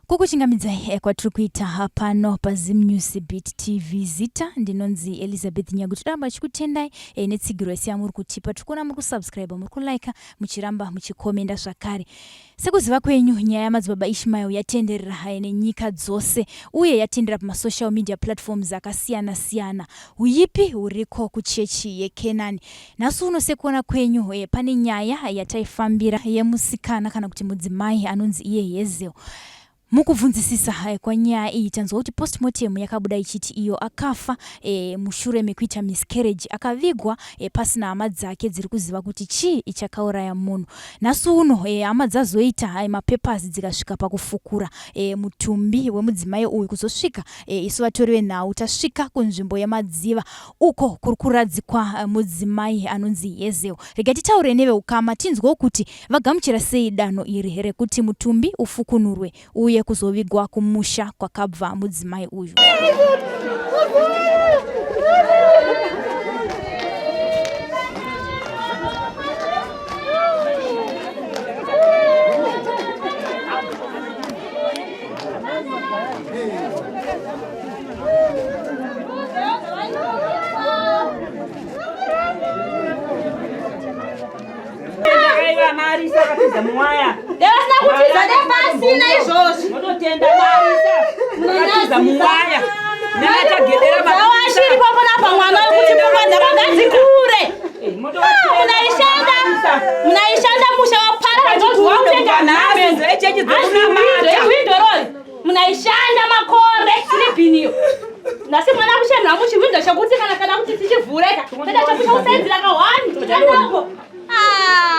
Kukuchingamidzai eh, kwatiri kuita pano paZim News Beat TV. Zita ndinonzi Elizabeth Nyagu. Toda chikutendai eh, netsigiro yese yamuri kutipa. Tiri kuona muri kusubscribe, muri kulike, muchiramba muchikomenda zvakare. Sekuziva kwenyu, nyaya yamadzibaba Ishmael yatenderera eh, nenyika dzose uye yatendera pamasocial media platforms akasiyana siyana. Huipi huriko kuchechi yeKenani? Nhasi uno sekuona kwenyu eh, pane nyaya yataifambira yemusikana kana kuti mudzimai anonzi iye Hazel. Mukubvunzisisa eh, kwanyaya iyi tanzwa kuti postmortem yakabuda ichiti iyo akafa e, mushure mekuita miscarriage akavigwa e, pasina hama dzake dziri kuziva kuti chii chakauraya munhu. Nhasi uno e, hama dzazoita e, mapapers dzikasvika pakufukura e, mutumbi wemudzimai uyu kuzosvika e, isu vatori venhau tasvika kunzvimbo yemadziva uko kuri kuradzikwa eh, mudzimai anonzi Hazel. Rega titaure neveukama tinzwewo kuti vagamuchira sei danho iri rekuti mutumbi ufukunurwe uye kuzovigwa kumusha kwakabva mudzimai uyu. Marisa akatiza muwaya. Ndevasina kutiza ndepasina izvozvi. Munotenda Marisa akatiza muwaya. Nakachagedera Zawashiri papo napa mwana wekuti pfungwa dzakanga dzikure. Munaishanda munaishanda musha waparara ndozvakutenga nhasi. Echechi dzekunamata. Hwindorori munaishanda makore silipiniyo. Nhasi mwana kuchenha muchihwindo chekuti kana kana kuti tichivhureka. Toda chakusha kusaidzira kahwani. Tikanako.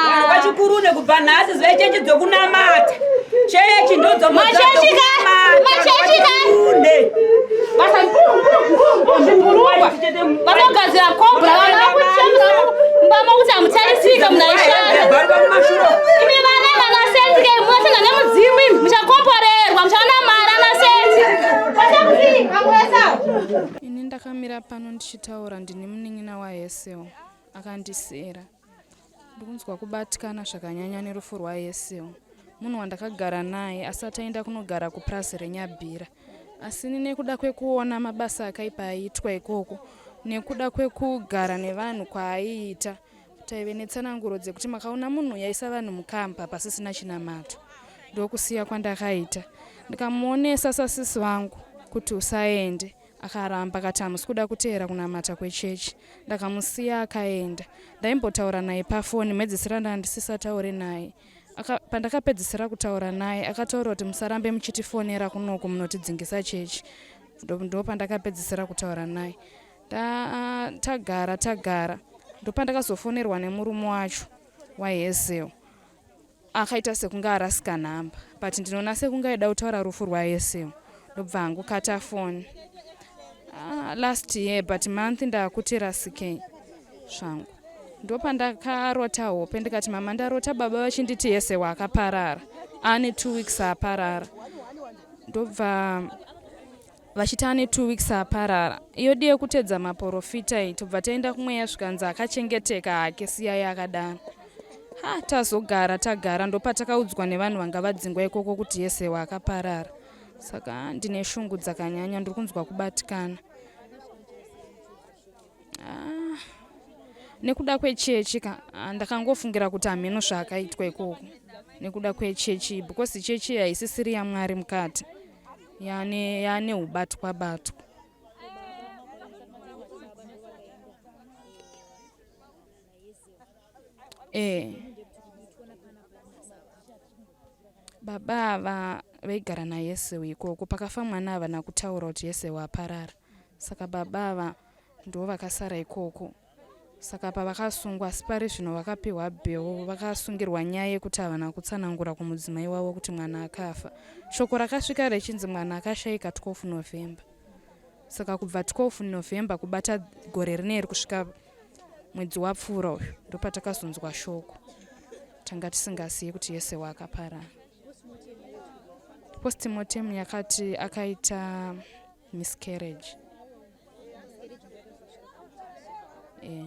Vanhu vachikurune kubva nhasi zvechechi dzokunamata. Chechi ndodzomachechika machechika basa zvipurungwa vanogadzira kobra vanhu vakuchemura mbama kuti hamutarisika munaishanda imi vana vanasenzi ke munotenda nemudzimu imi muchakomborerwa muchaona mari anasenzi ini ndakamira pano ndichitaura ndine munin'ina wahesel akandisiira Ndikunzwa kubatikana zvakanyanya nerufu rwaHesel. Munhu wandakagara naye asati aenda kunogara kupurazi reNyabhira. Asi ini nekuda kwekuona mabasa akaipa aiitwa ikoko nekuda kwekugara nevanhu kwaaiita taive netsananguro dzekuti makaona munhu yaisa vanhu mukamba pasisina chinamato ndokusiya kwandakaita ndikamuonesa sasisi vangu kuti usaende Akaramba akati hamusi kuda kuteera kunamata kwechechi. Ndakamusiya akaenda. Ndaimbotaura naye pafoni mhedzisira ndandisisataure naye. Aka, pandakapedzisira kutaura naye akataura kuti musarambe muchitifonera kunoku munotidzingisa chechi. Ndopandakapedzisira kutaura naye. Ta, tagara tagara ndopandakazofonerwa nemurume wacho waHezel. Akaita sekunge arasika nhamba but ndinoona sekunge aida kutaura rufu rwaEsau ndobva hangu kata phone. Ah, last year but month ndakuti rasikei zvangu ndopandakarota hope ndikati mama ndarota baba vachinditi Esau akaparara ane two weeks aparara ndobva vachiti ane two weeks aparara iyo diye kutedza maporofita iyi tobva taenda kumweya zvikanzi akachengeteka hake siyai akadaro ha tazogara tagara ndopatakaudzwa nevanhu vanga vadzingwa ikoko kuti yesewa akaparara saka ndine shungu dzakanyanya ndiri kunzwa kubatikana ah, nekuda kwechechi ka ah, ndakangofungira kuti hameno zvaakaitwa ikoko nekuda kwechechi because chechi haisisiri yamwari mukati yane yane ubatwa batwa eh baba ava vaigara nayesewu ikoko pakafa mwana havana kutaura kuti yesewu aparara saka baba ava ndo vakasara ikoko Saka pavakasungwa asi pari zvino vakapihwa bail vakasungirwa nyaya yekuti havana kutsanangura kumudzimai wavo kuti mwana akafa. Shoko rakasvika richinzi mwana akashaika 12 November. Saka kubva 12 November kubata gore rineri kusvika mwedzi wapfuura uyu ndopatakazonzwa shoko. Tanga tisingazivi kuti yese wakaparara. Postmortem yakati akaita miscarriage. Eh.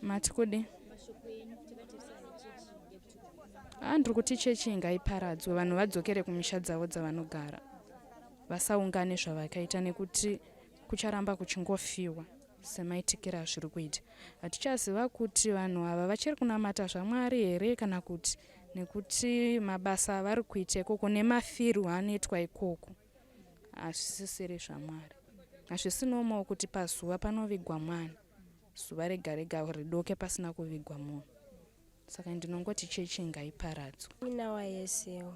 Mati kudi? Ah, ndiri kuti chechi ngaiparadzwe, vanhu vadzokere kumisha dzavo dzavanogara, vasaungane zvavakaita nekuti kucharamba kuchingofiwa semaitikiro azviri kuita. Hatichaziva kuti vanhu ava vachiri kunamata zvaMwari here kana kuti nekuti mabasa avari kuita ikoko nemafirwo anoitwa ikoko hazvisisiri zvaMwari. Hazvisi normal kuti pazuva panovigwa mwana zuva rega rega ridoke pasina kuvigwa munhu. Saka ndinongoti chechi ngaiparadzwe. Mina wayesewo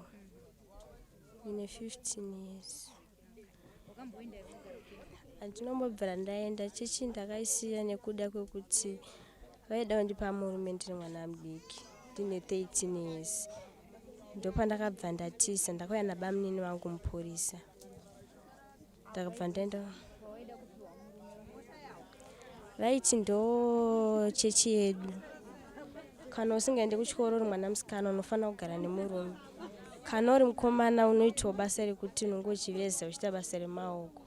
ine 15 years handinombobvira ndaenda chechi ndakaisiya nekuda kwekuti vaida kundipa murume ndiri mwana mudiki ndine 13 years ndopandakabva ndatiza ndakauya nabamunini vangu mupurisa ndakabva ndaenda vaiti ndo chechi yedu kana usingaende kuchikoro uri mwana musikana unofanira kugara nemurume kana uri mukomana unoitawo basa rekuti unenge uchiveza uchiita basa remaoko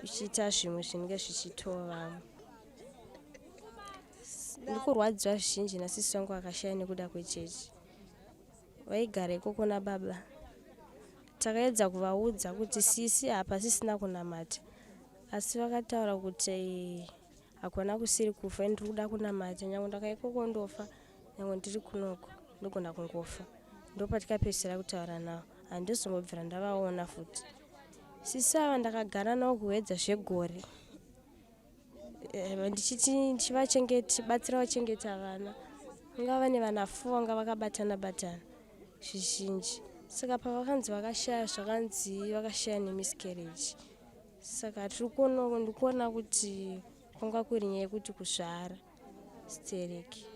uchiita zvimwe zvinenge zvichiitawo vamwe ndikurwadziwa zvizhinji nasisi vangu akashaya nekuda kwechechi Vaigara ikoko nababa. Takaedza kuvaudza kuti sisi hapasisina kunamata asi vakataura kuti hakuna kusiri kufa ini ndiri kuda kunamata nyange ndaka ikoko ndofa nyange ndiri kunoko ndogona kungofa ndopatikapedzisira kutaura navo handizombobvira ndavaona futi sisi ava ndakagara navo kuhwedza zvegore Eh, ndichiti ndichivachengeti batsira vachengeta vana vanga vane vana fo vanga vakabatana batana zvizhinji saka pavakanzi vakashaya zvakanzi vakashaya nemiscarriage saka tiri kuona ndikuona kuti kwanga kuri nyaya yekuti kuzvara stereki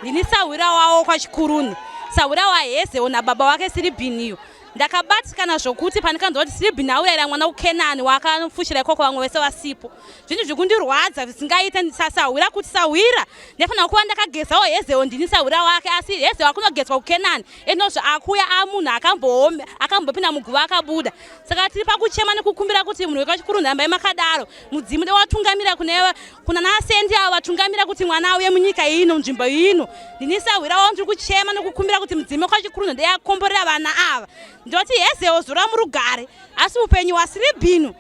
Ndini sahwira wavo kwaChikuruni, sahwira waHezewo nababa wake Siribhiniyo. Ndakabatikana zvokuti pandikanzwa kuti Siribhini aurayira mwana kuKenani waakafushira ikoko vamwe vese vasipo. Zvinhu zvikundirwadza zvisingaite sasahwira kuti sahwira ndaifanira kuva ndakagezawo Hezewo ndini sahwira wake asi Hezewo akunogezwa kuKenani enozvo akuya amunhu akamboome akambopinda muguva akabuda. Saka tiri pakuchema nekukumbira kuti munhu wekwaChikuruni rambai makadaro mudzimu watungamira kune kuna nasendi avo vatungamira kuti mwana auye munyika ino nzvimbo ino ndini sahwira wavo ndiri kuchema nekukumbira kuti mudzimu wekwachikurunho ndeyakomborera vana ava ndoti hezewo zora murugare asi upenyu hwasiribhinu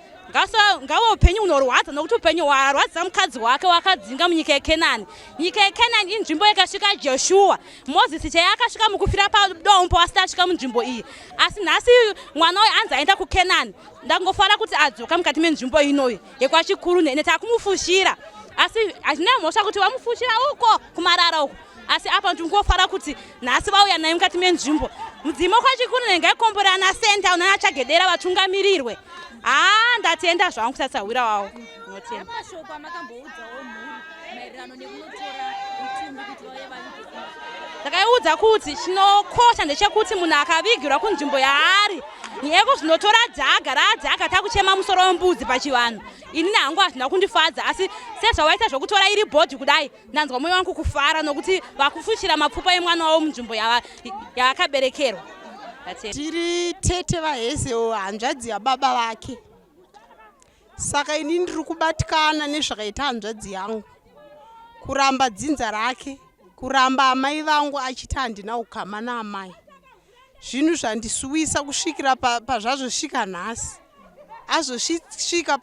ngave upenyu hunorwadza nokuti upenyu hwarwadzisa mukadzi wake wakadzinga munyika yekenani nyika yekenani inzvimbo yakasvika joshua mozisi chaiye akasvika mukufira padombo asati asvika munzvimbo iyi asi nhasi mwana uyu anzi aenda kukenani ndangofara kuti adzoka mukati menzvimbo inoyi yekwachikuru nene takumufushira asi hazvina mhosva kuti vamufushira uko kumarara uko asi apa ndingofara kuti nhasi vauya naye mukati menzvimbo mudzimu kwachikuru nenge aikombora ana senta unana chagedera vatungamirirwe haa ndatenda zvangu kusasahwira wavo mashoko amakamboudzawo mhuri maererano nekunotora mutumbi kuti vauye vavige ndakaiudza kuti chinokosha ndechekuti munhu akavigirwa kunzvimbo yaari nyeko zvinotora dhaga radhaga takuchema musoro wembudzi pachivanhu inini hangu hazvina kundifadza asi sezvawaita zvokutora iri bhodhi kudai ndanzwa mwoyo wangu kufara nokuti vakufushira mapfupa emwana wavo munzvimbo yaakaberekerwa tiri tete vahezewo hanzvadzi yababa vake Saka ini ndiri kubatikana nezvakaita hanzvadzi yangu, kuramba dzinza rake, kuramba amai vangu achiti handina ukama naamai. Zvinhu zvandisuwisa kusvikira pazvazosvika nhasi. Azosvika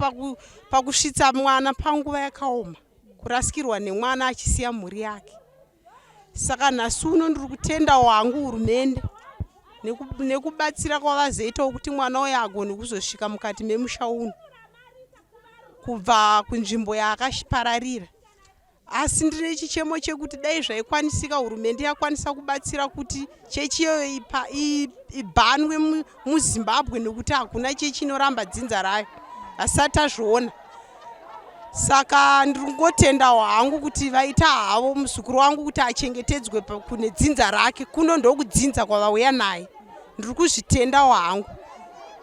pakusvitsa mwana panguva yakaoma, kurasikirwa nemwana achisiya mhuri yake. Saka nhasi uno ndiri kutendawo hangu hurumende nekubatsira kwavazoitawo kuti mwana uyo agone kuzosvika mukati memusha uno kubva kunzvimbo yaakapararira. Asi ndine chichemo chekuti dai zvaikwanisika hurumende yakwanisa kubatsira kuti chechi iyoyo ibhanwe muZimbabwe nekuti hakuna chechi inoramba dzinza rayo. Asati tazviona. Saka ndiri kungotendawo hangu kuti vaita havo muzukuru wangu kuti achengetedzwe kune dzinza rake. Kuno ndokudzinza kwavauya naye. Ndiri kuzvitendawo hangu.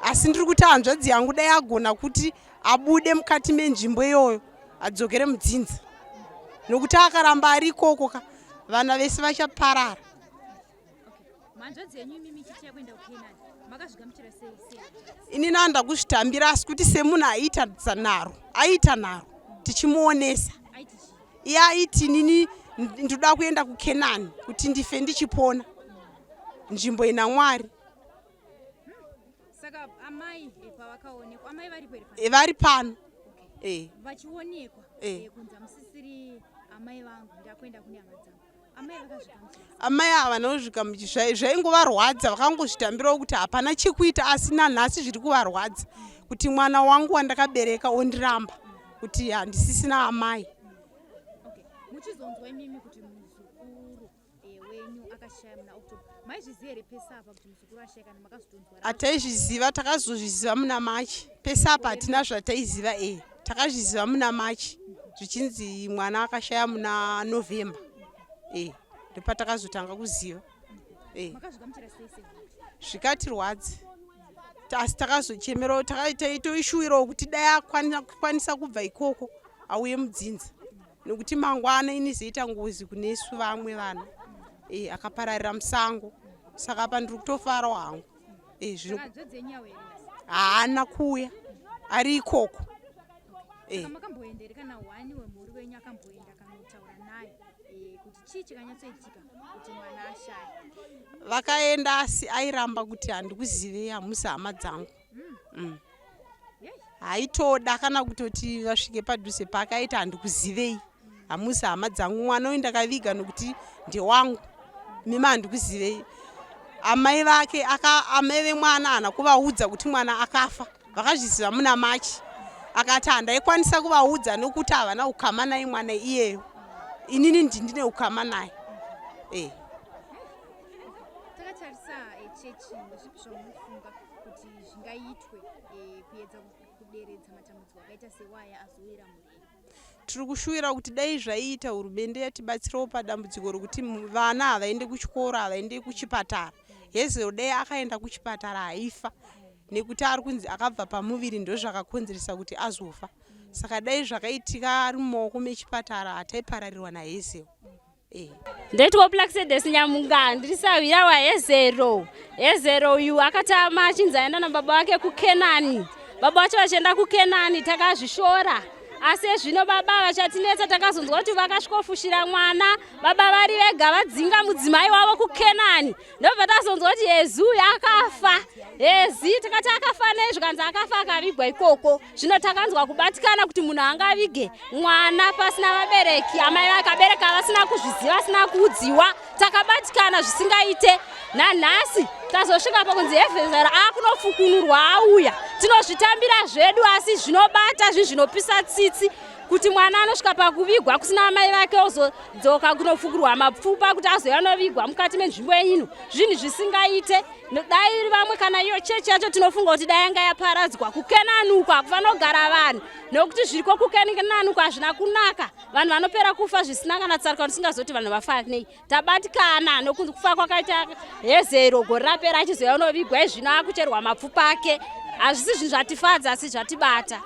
Asi ndiri kuti hanzvadzi yangu dai agona kuti abude mukati menzvimbo iyoyo adzokere mudzinza. Nokuti akaramba ari ikoko ka vana vese vachaparara. Hanzvadzi yenyu imimi ichitya kuenda kuKenani makazvigamuchira sei sei? Ini nanda kuzvitambira asi kuti semunhu aiita nharo, aiita nharo tichimuonesa. Iye aiti inini ndoda kuenda kuKenani kuti ndife ndichipona nzvimbo ina Mwari. Saka amai eh, pavakaonekwa amai varipo here pano? Eh, vari pano. Okay. Eh. Vachionekwa eh. Eh, kunzi hamusisiri amai vangu ndakuenda kune hama dzangu. Amai vakazvigamuchira. Amai ava vanozvigamuchira zvaingovarwadza vakangozvitambirawo kuti hapana chekuita asi nanhasi zviri kuvarwadza kuti mwana wangu wandakabereka ondiramba kuti handisisina amai. Okay. Muchizonzwa imimi kuti muzukuru eh, wenyu akashaya muna October. Maizviziva here pese apa kuti muzukuru ashaya kana makazotonzwa? Hataizviziva, takazozviziva muna March. Pese apa hatina zvataiziva eh. Takazviziva muna March zvichinzi mwana akashaya muna November. Eh, ndopatakazotanga kuziva. Eh. Makazvigamuchira sei sei? Zvikatirwadza. Asi takazochemerawo taitoishuwirawo kuti dai akwanisa kubva ikoko auye mudzinza. Nekuti mangwana inizoita ngozi kunesu vamwe vana. Eh, akapararira musango. Saka apa ndiri kutofarawo hangu. Eh, zvino haana kuuya ari ikoko. Eh. Makamboenda here kana one wemhuri wenyu akamboenda akanotaura naye eh, kuti chii chakanyatsoitika kuti mwana ashaye? Vakaenda asi airamba kuti handikuzivei hamusi hama dzangu. Mm. Haitoda kana kutoti vasvike padhuze paakaita handikuzivei hamusi hama dzangu mwana uyu ndakaviga nokuti ndewangu mima handikuzivei amai vake aka amai vemwana haana kuvaudza kuti mwana akafa vakazviziva muna machi akati handaikwanisa kuvaudza nokuti havana ukama naye mwana iyeyo inini ndindine ukama naye eh. Takatarisa eh, chechi ndezvipi zvamunofunga kuti zvingaitwe eh, kuedza kuderedza matambudziko akaita sewaya azowira mhuri iyi? Tiri kushuwira kuti dai zvaiita hurumende yatibatsirawo padambudziko rokuti vana havaende kuchikoro, havaende kuchipatara. Hazel dai akaenda kuchipatara haifa nekuti ari kunzi akabva pamuviri ndozvakakonzeresa kuti azofa. Saka dai zvakaitika ari mumaoko mechipatara hataipararirwa naHazel. Eh. Ndaitwa Plaxedes Nyamunga, ndiri sahwira waHezero. Hezero uyu akatama achinzi aenda nababa wake kuKenani. Baba vacho vachienda kuKenani takazvishora. Asi ezvino baba vachatinetsa takazonzwa kuti vakasvikofushira mwana, baba vari vega vadzinga mudzimai wavo kuKenani. Ndobva tazonzwa kuti Hezu uyu akafa. Hezi tikati akafa nei zvikanzi akafa akavigwa ikoko. Zvino takanzwa kubatikana kuti munhu angavige mwana pasina vabereki, amai vakabereka vasina kuzviziva, vasina kuudziwa. Takabatikana zvisingaite. Nanhasi tazosvika pakunzi Hefezara akunofukunurwa auya. Tinozvitambira zvedu asi zvinobata zvinhu zvinopisa tsitsi kuti mwana anosvika pakuvigwa kusina amai vake ozodzoka kunofukurwa mapfupa kuti azouya anovigwa mukati menzvimbo ino zvinhu zvisingaite dai vamwe kana iyo chechi yacho tinofunga kuti dai yanga yaparadzwa kukenanuka hakufanogara vanhu nokuti zviriko kukenanuka hazvina kunaka vanhu vanopera kufa zvisina kana tsarukano tisingazoti vanhu vafa nei tabatikana nokunzi kufa kwakaita hezero gore rapera achizouya unovigwa izvino akucherwa mapfupa ake hazvisi zvinhu zvatifadza asi zvatibata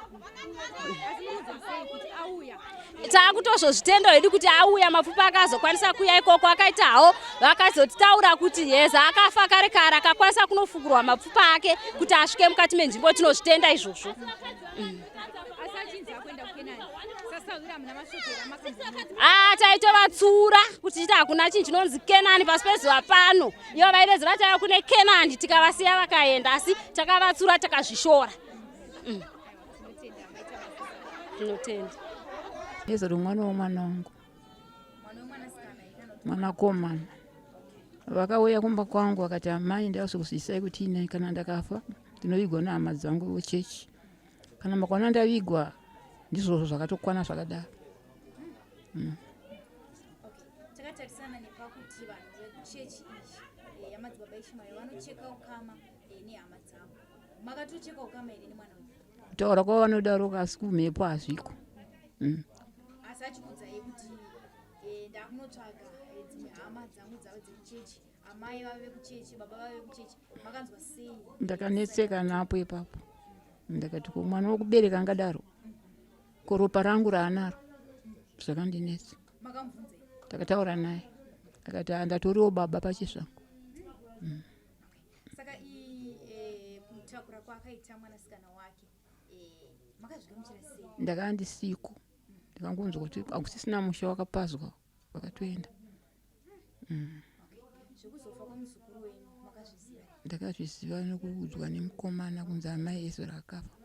taakutozozvitenda hedu kuti auya mapfupa ake azokwanisa kuuya ikoko akaita hawo vakazotitaura kuti heza akafa kare kare akakwanisa kunofukurwa mapfupa ake kuti asvike mukati menzvimbo tinozvitenda izvozvo mm. Ah, taitovatsura kuti chiti hakuna chinhu chinonzi Kenani pasi pezuva pano. Ivo vairedzera taiva kune Kenani tikavasiya vakaenda asi takavatsura takazvishora. Mm. Tinotenda. Ezero mwana womwana wangu. Mwanakomana. Vakauya kumba kwangu vakati amai ndazokuzvisai kuti inai kana ndakafa ndinovigwa nehama dzangu vechechi. Kana makaona ndavigwa ndizvozvo zvakatokwana zvakadaro. Mm. Takatarisana nepakuti vanhu vekuchechi iyi eh, yamadzibaba Ishmael vanocheka ukama eh, nehama dzavo. Makatocheka ukama here nemwana wenyu? Kutaura kwavo vanodaro asi kumhepo hazviko. Mm. Asi achikuudzai kuti eh, ndakunotsvaga dzimwe hama dzangu dzave dzekuchechi amai vave vekuchechi baba vave vekuchechi makanzwa sei? Ndakanetseka napo ipapo. Ndakati ko mwana wokubereka angadaro ko ropa rangu raanaro zvakandinetsa. Takataura naye akati handatoriwo baba pachizvangu. Mm. Saka iyi eh, kutakura kwaakaita mwanasikana wake eh, makazvigamuchira sei? Ndakanga ndisiko. Ndikangonzwa kuti hakusisina musha wakapazwa vakatoenda. Mm. Ndakazviziva nekuudzwa nemukomana kunzi amai Ezra akafa.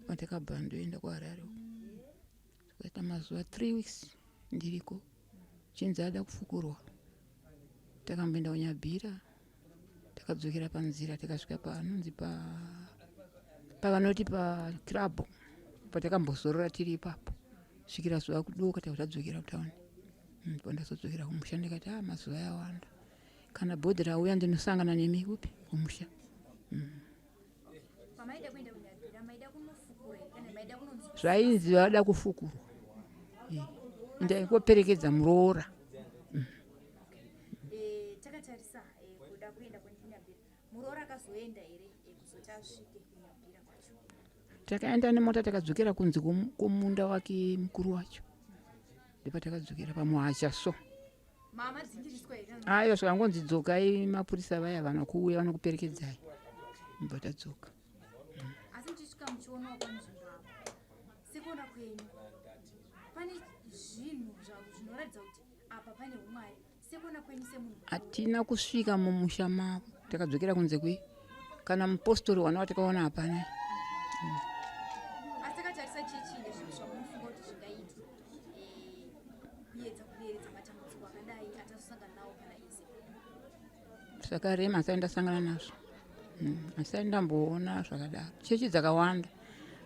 Pandakabva ndoenda kuHarare uko. Takaita mazuva 3 weeks ndiriko. Chinzi ada kufukurwa. Takamboenda kuNyabhira. Takadzokera panzira tikasvika panonzi pa pavanoti paclub patakambozorora tiri ipapo svikira zuva kudoka takati tadzokera kutauni mm, pandazodzokera kumusha ndikati a ah, mazuva yawanda kana bhodhi rauya ndinosangana nemi kupi kumusha mm. Zvainzi vada kufukurwa eh, ndaingoperekedza muroora mm. Eh, takatarisa eh, kuda kuenda kunyabira muroora akazoenda here kuzoti asvike kunyabira kwacho takaenda nemota takadzokera kunze kwomunda wake mukuru wacho ndopatakadzokera pamuhacha so Aiwa zvakangonzi dzokai mapurisa vaya vanokuuya vanokuperekedzai ndobva tadzoka. Asi muchisvika muchionawo panzvimbo apo sekuona kwenyu pane zvinhu zvinoratidza kuti apa pane umwari sekuona kwenyu semunhu hatina kusvika mumusha mavo takadzokera kunze kwe kana mupostori wana watakaona hapana asi takatarisa chechi nezvinhu zvamunofunga kuti zvingaitwa eh, kuedza kuderedza matambudziko akadai atazosangana nawo pana ize zvakarema asati ndasangana nazvo hmm, asati ndamboona zvakadaro chechi dzakawanda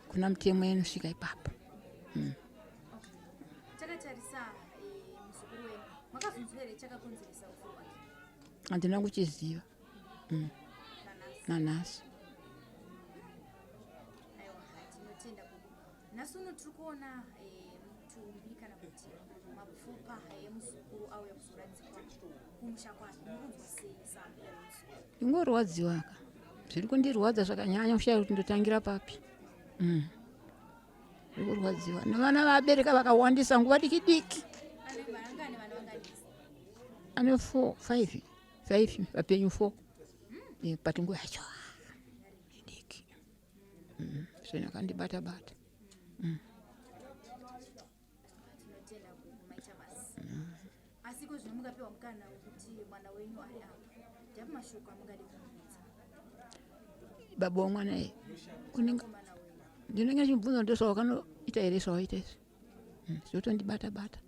kuna mutemo inosvika ipapo hmm. takatarisa eh, muzukuru wenyu makazonzwa here chakakonzeresa rufu rwake handina kuchiziva mm. nanhasi tinotenda gogo nhasi uno tiri kuona eh, mutumbi kana kuti mapfupa emuzukuru auya kuzoradzikwa kumusha kwake mukunzwa sei sambuya vemuzukuru ndingorwadziwa ka zviri kundirwadza zvakanyanya kushaya kuti ndotangira papi mm. Ndiri kurwadziwa nevana vabereka vakawandisa nguva diki diki ane four five five vapenyu four hmm. eh, but nguva yacho idiki mm, zvinhu akandibata bata mm. Asi ko zvino mukapiwa mukana wekuti mwana wenyu ari apa, ndiapi mashoko amungade kumuudza? Baba wamwana iye unenge ndinenge ndichimubvunza kuti zvawakanoita here zvawaita izvi hmm, zvotondibata bata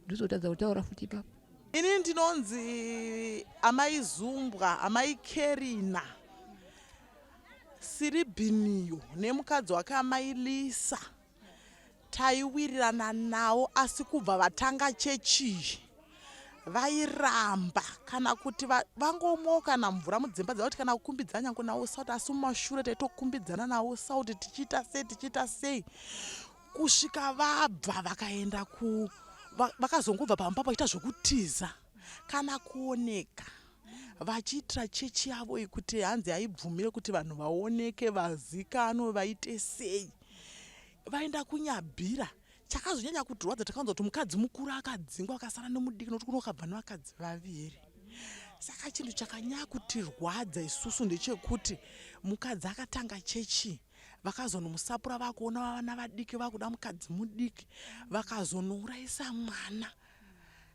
ndozotadza kutaura futi ipapo. Ini ndinonzi amai Zumbwa, amai Kerina Siribhiniyo nemukadzi wake amai Lisa. Taiwirirana navo asi kubva vatanga chechi iyi vairamba kana kuti vangomwawo kana mvura mudzimba dzavo kuti kana kukumbidzana nyange navo sauti asi mumashure taitokumbidzana navo sauti tichiita sei tichiita sei kusvika vabva vakaenda ku vakazongobva pamba vachiita zvekutiza kana kuoneka vachiitira chechi yavo iyi kuti hanzi haibvumire kuti vanhu vaoneke vazikanwe vaite sei vaenda kunyabhira chakazonyanya kutirwadza takaunza kuti mukadzi mukuru akadzingwa akasara nemudiki nokuti kuno kwakabva nevakadzi vaviri saka chinhu chakanyanya kutirwadza isusu ndechekuti mukadzi akatanga chechi vakazonomusapura vakuona vavana vadiki vakuda mukadzi mudiki vakazonourayisa mwana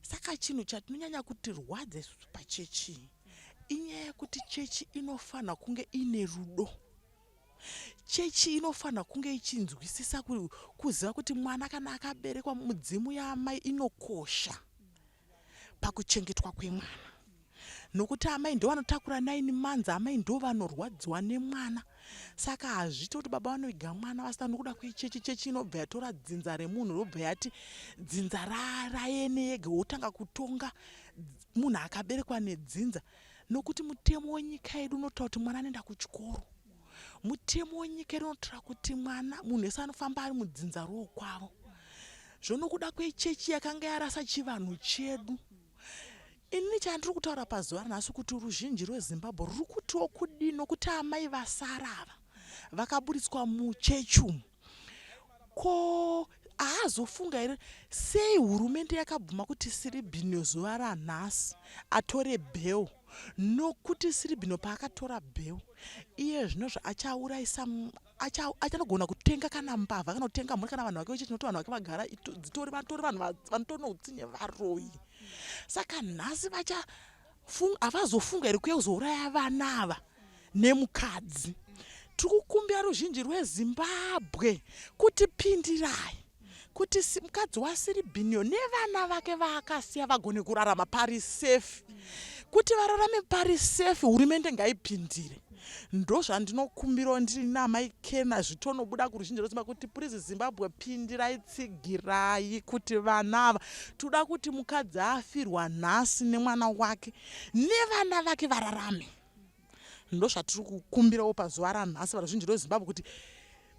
Saka chinhu chatinonyanya kutirwadza isusu pachechi inyaya yekuti chechi inofanira kunge ine rudo. Chechi inofanira kunge ichinzwisisa kuziva kuti mwana kana akaberekwa mudzimu yaamai inokosha pakuchengetwa kwemwana. Nokuti amai ndivo vanotakura naini manzi amai ndivo vanorwadziwa nemwana saka hazviite kuti baba vanoviga mwana vasina nokuda kwechechi chechi inobva yatora dzinza remunhu yobva yati dzinza rayene yega wotanga kutonga munhu akaberekwa nedzinza nokuti mutemo wenyika yedu unotaura kuti mwana anoenda kuchikoro mutemo wenyika yedu unotaura kuti mwana munhu wese anofamba ari mudzinza rowokwavo zvonokuda kwechechi yakanga yarasa chivanhu chedu Ini chandiri kutaura pazuva ranhasi kuti ruzhinji rweZimbabwe ruri kutiwo kudii nokuti amai vasara ava vakaburitswa muchechi umu ko haazofunga here sei hurumende yakabvuma kuti Siribhinio zuva ranhasi atore bail nokuti Siribhinio paakatora bail iye zvinozvo achaurayisa Achanogona kutenga kana mbavha kana kutenga mhuri kana vanhu vake vechechi nokuti vanhu vake vagara dzitori vatori vanhu vanotori noutsinye varoyi. Saka nhasi vacha havazofunga here kuuya kuzouraya vana ava nemukadzi. Tiri kukumbira ruzhinji rweZimbabwe kuti pindirai kuti mukadzi waSiribhinio nevana vake vaakasiya vagone kurarama pari safe. Kuti vararame pari safe hurumende ngaipindire. Ndozvandinokumbirawo ndiri namai Kena zvitonobuda kuruzhinji rweZimbabwe kuti purizi Zimbabwe pindirai tsigirai kuti vana ava toda kuti mukadzi afirwa nhasi nemwana wake nevana vake vararame. Ndozvatiri kukumbirawo pazuva ranhasi varuzhinji rweZimbabwe kuti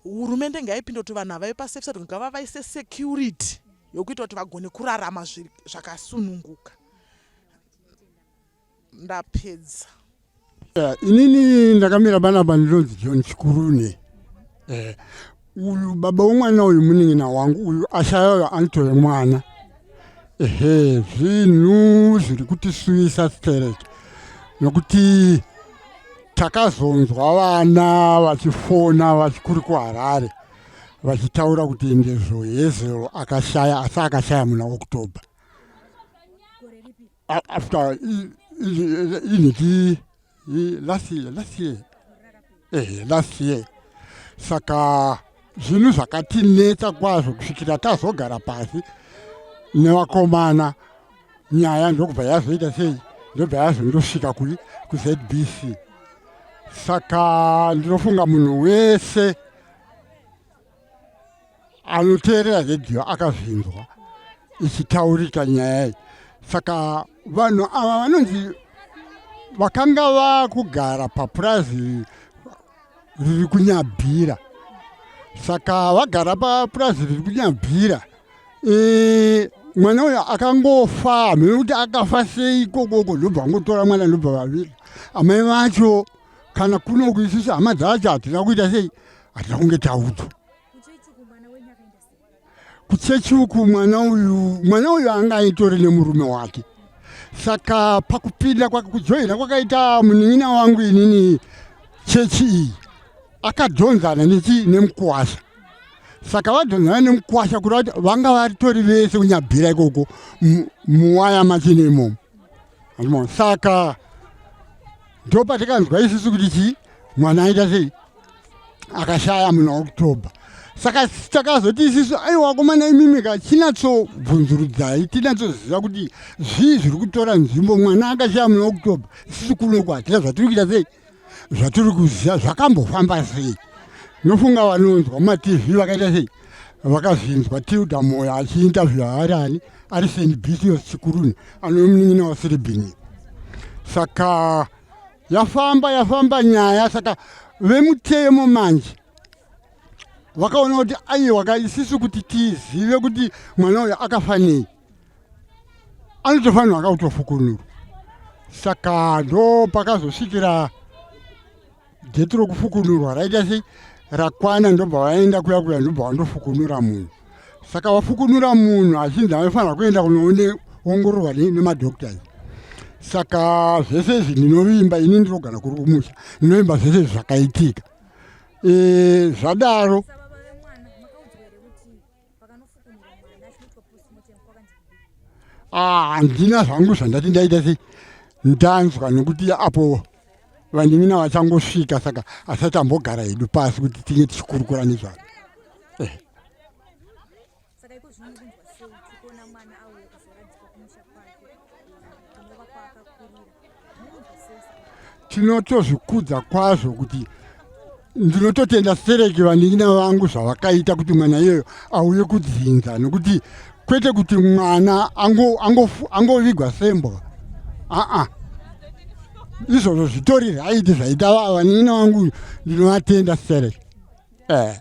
hurumende ngaipinde kuti vanhu havave pasafe side ngavavaise security yokuita kuti vagone kurarama zvakasununguka. Ndapedza. Inini ndakamira panapa ndinonzi John Chikurune. Eh, uyu baba womwana uyu munin'ina wangu uyu ashaya uyu anotove mwana. Ehe, zvinhu zviri kutisuyisa stereki nokuti takazonzwa vana vachifona vachikuri kuHarare vachitaura kuti ndezvo Hazel akashaya asi akashaya muna October. After iniki last year last year ehe last year. Saka zvinhu zvakatinetsa kwazvo kusvikira tazogara pasi nevakomana, nyaya ndokubva yazoita sei, ndobva yazondosvika kuZBC. Saka ndinofunga munhu wese anoteerera redhiyo akazvinzwa ichitaurika nyaya iyi. Saka vanhu ava vanonzi vakanga vakugara papurazi riri kuNyabhira. Saka vagara papurazi riri kuNyabhira, e, mwana uyo akangofa, hameno kuti akafa sei ikokoko, ndobva vangotora mwana ndobva vavira amai vacho. Kana kunoku isusu hama dzacho hatina kuita sei, hatina kunge taudzwa. Kuchechi uku mwana uyu mwana uyu anga aitori nemurume wake. Saka pakupinda kwake kujoina kwakaita munin'ina wangu inini chechi iyi, akadhonzana nechi nemukwasha. Saka vadhonzana nemukwasha kureva kuti vanga varitori vese kuNyabhira ikoko muwaya machine imomo. Saka ndopatikanzwa isusu kuti chii mwana aita sei akashaya muna October. Saka takazoti isusu aiwa komana imimi ka chinatsobvunzurudzai tinatsoziva kuti zvii zviri kutora nzvimbo. Mwana akashaya muna October, isusu kunoku hatina zvatiri kuita sei, zvatiri kuziva zvakambofamba sei. Nofunga vanonzwa mumatv vakaita sei vakazvinzwa Tilda Moyo achiinterview ari ani ari St Bisios Chikuruni anomunin'ina waSiribhini. Saka yafamba yafamba nyaya. Saka vemutemo manje vakaona kuti aiwa isisu kuti tizive kuti mwana uyu akafa nei anotofanirwa akakutofukunurwa. Saka ndo pakazosvikira dheti rokufukunurwa raita sei rakwana, ndobva vaenda kuya kuya ndobva vandofukunura munhu. Saka vafukunura munhu achinzi anofanira kuenda kunoongororwa nemadoctors. Saka zvese izvi ndinovimba ini ndinogara kuri kumusha, ndinovimba zvese izvi zvakaitika. E, zvadaro handina zvangu zvandati ndaita sei ndanzwa, nokuti apo vanin'ina vachangosvika, saka asati ambogara hedu pasi kuti tinge tichikurukura nezvazvo. Eh. Tinotozvikudza kwazvo kuti ndinototenda stereki vanin'ina vangu zvavakaita kuti mwana iyoyo auye kudzinza, nokuti kwete kuti mwana angovigwa sembwa, aa izvozvo zvitori raiti zvaita vanin'ina vangu, ndinovatenda stereki. Eh.